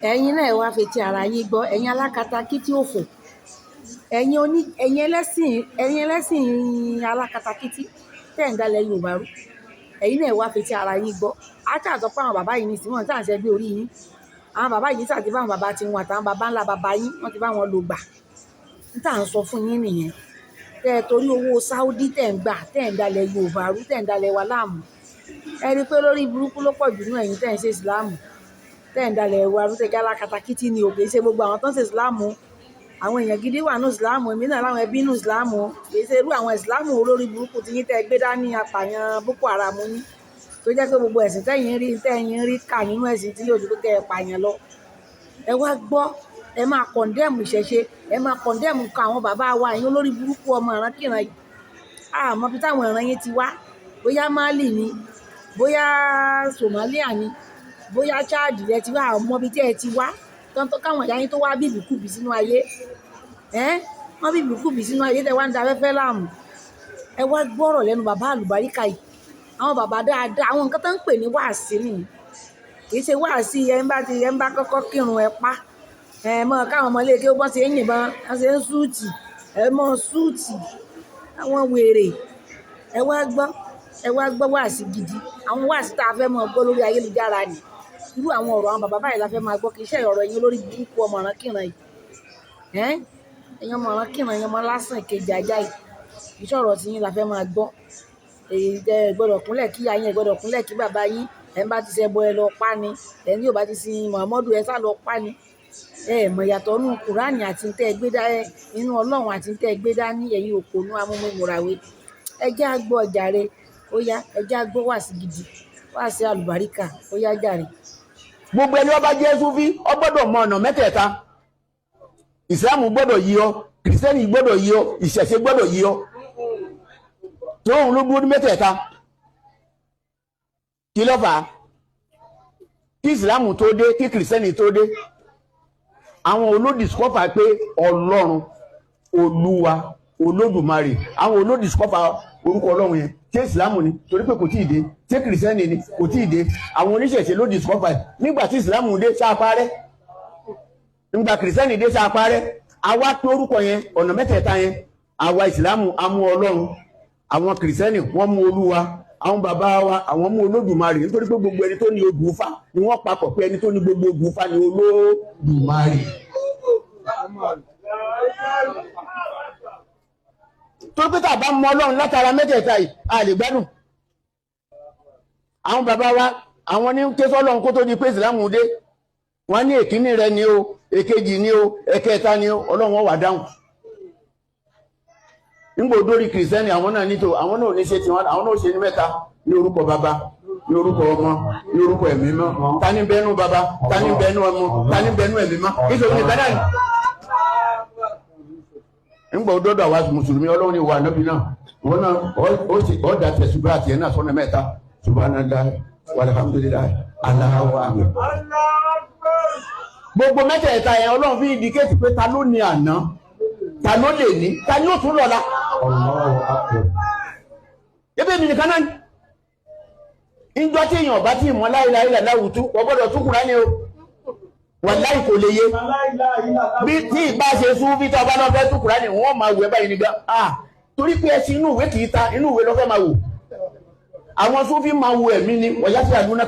Ẹ̀yin náà, ẹ wá fetí ara yín gbọ́. Ẹ̀yin alákatakítí òfò, ẹ̀yin oní, ẹ̀yin ẹlẹ́sìn alákatakítí tẹ̀ ń dalẹ̀ Yorùbá rú, ẹ̀yin náà, ẹ wá fetí ara yín gbọ́. Á ṣàtọ́ pé àwọn bàbá yìí ní ìsìn wọn tí à ń ṣẹgbẹ́ orí yín. Àwọn bàbá yìí ṣàti bá àwọn bàbá tiwọn àtàwọn bàbá ńlá bàbá yín, wọ́n ti bá wọn lò gbà. N tá à ń sọ fún yín nìyẹn. Tẹ́ ẹ torí owó Saudi tẹ̀ ń gbà, tẹ̀ ń dalẹ̀ Yorùbá rú, tẹ̀ ń dalẹ̀ wa láàmú. Ẹ rí i pé lórí burúkú ló pọ̀ jù nínú ẹ̀yin tẹ̀ ń ṣe Ìsìláàmù, tẹ̀ ń dalẹ̀ wa rú, tẹ̀ jẹ́ alákatakítí ni o. Kì í ṣe gbogbo àwọn tó ń ṣe Ìsìláàmù. Àwọn èèyàn gidi wà ní Ìsìláàmù. Èmi náà láwọn ẹbí ní Ìsìláàmù. Kì í ṣe irú àwọn Ìsìláàmù olórí burúkú tí yín tẹ́ gbé dání, apààyàn Boko Haram yín, tó jẹ́ pé gbogbo ẹ̀sìn tẹ́yìn rí kà nínú ẹ̀sìn tí yóò ju pé kẹ́ ẹ pààyàn lọ. Ẹ wá gbọ́, ẹ máa condemn ìṣẹ̀ṣe, ẹ máa condemn nǹkan àwọn bàbá wa. Ẹ̀yin olórí burúkú ọmọ ìrankíran yìí, àmọ́ bí táwọn ìran yín ti wá, bóyá Mali ni, bóyá Somalia ni, bóyá Chad lẹ ti wá, àmọ́ bí tí ẹ ti wá tán káwọn ìyá yín tó wá bíbí sínú ayé ẹ́. Wọ́n bíbí kùbí sínú ayé, tẹ́ wá ń da afẹ́fẹ́ láàmú. Ẹ wá gbọ́rọ̀ lẹ́nu bàbá àlùbáríkà yìí, àwọn bàbá dáadáa. Àwọn nǹkan tó ń pè ní wáàsí nìyí. Kì í ṣe wáàsí ẹ ń bá ti ẹ ń bá kọ́kọ́ kírun ẹ pa ẹ mọ káwọn ọmọ ilé kí wọ́n ṣe ń yìnbọn, wọ́n ṣe ń shoot, ẹ mọ shoot àwọn wèrè. Ẹ wá gbọ́, ẹ wá gbọ́ wáàsí gidi. Àwọn wáàsí tá a fẹ́ mọ gbọ́ lórí ayélujára ni irú àwọn ọ̀rọ̀ àwọn bàbá báyìí la fẹ́ máa gbọ́. Kì í ṣe ọ̀rọ̀ ẹ̀yin olórí burúkú ọmọ ìrankíran yìí. Ẹ́ ẹ̀yin ọmọ ìrankíran, ẹ̀yin ọmọ lásán ìkejì ajá yìí, kì í ṣe ọ̀rọ̀ tí yín la fẹ́ máa gbọ́. Èyí tẹ́ ẹ gbọ́dọ̀ kúnlẹ̀ kí ìyá yín, ẹ gbọ́dọ̀ kúnlẹ̀ kí bàbá yín. Ẹ̀ ń bá ti ṣẹbọ, ẹ lọ pa ni. Ẹ̀ ní ò bá ti sin Muhammadu, ẹ sá lọ pa ni. Ẹ mọ̀ ìyàtọ̀ nínú Kùránì àti tẹ́ ẹ gbé dá inú Ọlọ́run àti tẹ́ ẹ gbé dání. Ẹ̀yin òpònú amúmúmùràwé, ẹ jẹ́ á gbọ́ jàre. Ó yá, ẹ jẹ́ á gbọ́ wàásì gidi, wàásì àlùbáríkà. Ó yá jàre. Gbogbo ẹni ó bá jẹ́ Súfí, ó gbọ́dọ̀ mọ ọ̀nà mẹ́tẹ̀ẹ̀ta. Ìsìlámù gbọ́dọ̀ yí ọ, Kìrìsìtẹ́nì gbọ́dọ̀ yí ọ, ìṣẹ̀ṣe gbọ́dọ̀ yí ọ. Tóun ló dúró ní mẹ́tẹ̀ẹ̀ta. Kí ló fà á? Kí Ìsìlámù tó dé, kí Kìrìsìtẹ́nì tó dé, àwọn olódìsọ́fà pé Ọlọ́run, Olúwa, Olódùmarè. Àwọn olódìsọ́fà orúkọ Ọlọ́run yẹn, ṣé Ìsìlámù ni? Torí pé kò tí ì dé. Ṣé Kìrìsìtẹ́nì ni? Kò tí ì dé. Àwọn oníṣẹ̀ṣe ló discover ẹ̀. Nígbà tí Ìsìlámù dé, sáà parẹ́? Nígbà Kìrìsìtẹ́nì dé, sáà parẹ́? Àwa pé orúkọ yẹn ọ̀nà mẹ́tẹ̀ẹ̀ta yẹn. Àwa Ìsìlámù amú Ọlọ́run, àwọn Kìrìsìtẹ́nì wọ́n mú Olúwa, àwọn bàbá wa àwọn mú Olódùmarè, nítorí pé gbogbo ẹni tó ní odù Ifá ni wọ́n papọ̀ pé ẹni tó ní gbogbo odù Ifá ni Olódùmarè. Torí pé tá a bá mọ Ọlọ́run látara mẹ́tẹ̀ẹ̀ta yìí, a lè gbádùn. Àwọn bàbá wa, àwọn ní ké sọ́lọ́run kó tó di pé Ìsìlámù dé. Wọ́n ní èkíní rẹ ni o, èkejì ni o, ẹ̀kẹta ni o. Ọlọ́run wọn wà dáhùn. Nígbà òdórí Kìrìsìtẹ́nì, àwọn náà nítò, àwọn náà ní ṣe tiwọn, àwọn náà ṣe ní mẹ́ta: ní orúkọ Bàbá, ní orúkọ Ọmọ, ní orúkọ Ẹ̀mí Mọ́. Ta ní bẹnu Bàbá? Ta ní bẹnu Ọmọ? Ta ní bẹnu Ẹ̀mí Mọ́? Kí sọ ní kádà ní. Nígbà òdòdó àwa Mùsùlùmí, Ọlọ́run ní wà nábì náà, wọn náà ó sì ọ̀dà tẹ̀sùbá àti ẹ̀ náà sọ́nà mẹ́ta: subhanallah walhamdulillah, Allahu akbar. Gbogbo mẹ́tẹ̀ẹ̀ta yẹn, Ọlọ́run fi indicate pé ta ló ní àná, ta ló lè ní, ta ni ó tún lọ́la. Allahu akbar. Ebe mi nìkan náà ni. Ìjọ tí èèyàn bá tí mọ̀ láìláìlà láwùtú, kò gbọ́dọ̀ tún Kùránì o. Wàláì, kò lè yé. Bí tí ìbá ṣe sún bí tọ́ bá náà fẹ́ tún Kùránì, wọ́n máa wù ẹ́ báyìí nígbà. Ah, torí pé ẹṣin inú ìwé kì í ta, inú ìwé ló fẹ́ máa wò. Àwọn Súfí máa wo ẹ̀mí ni wọ̀nyá sí àdúrà.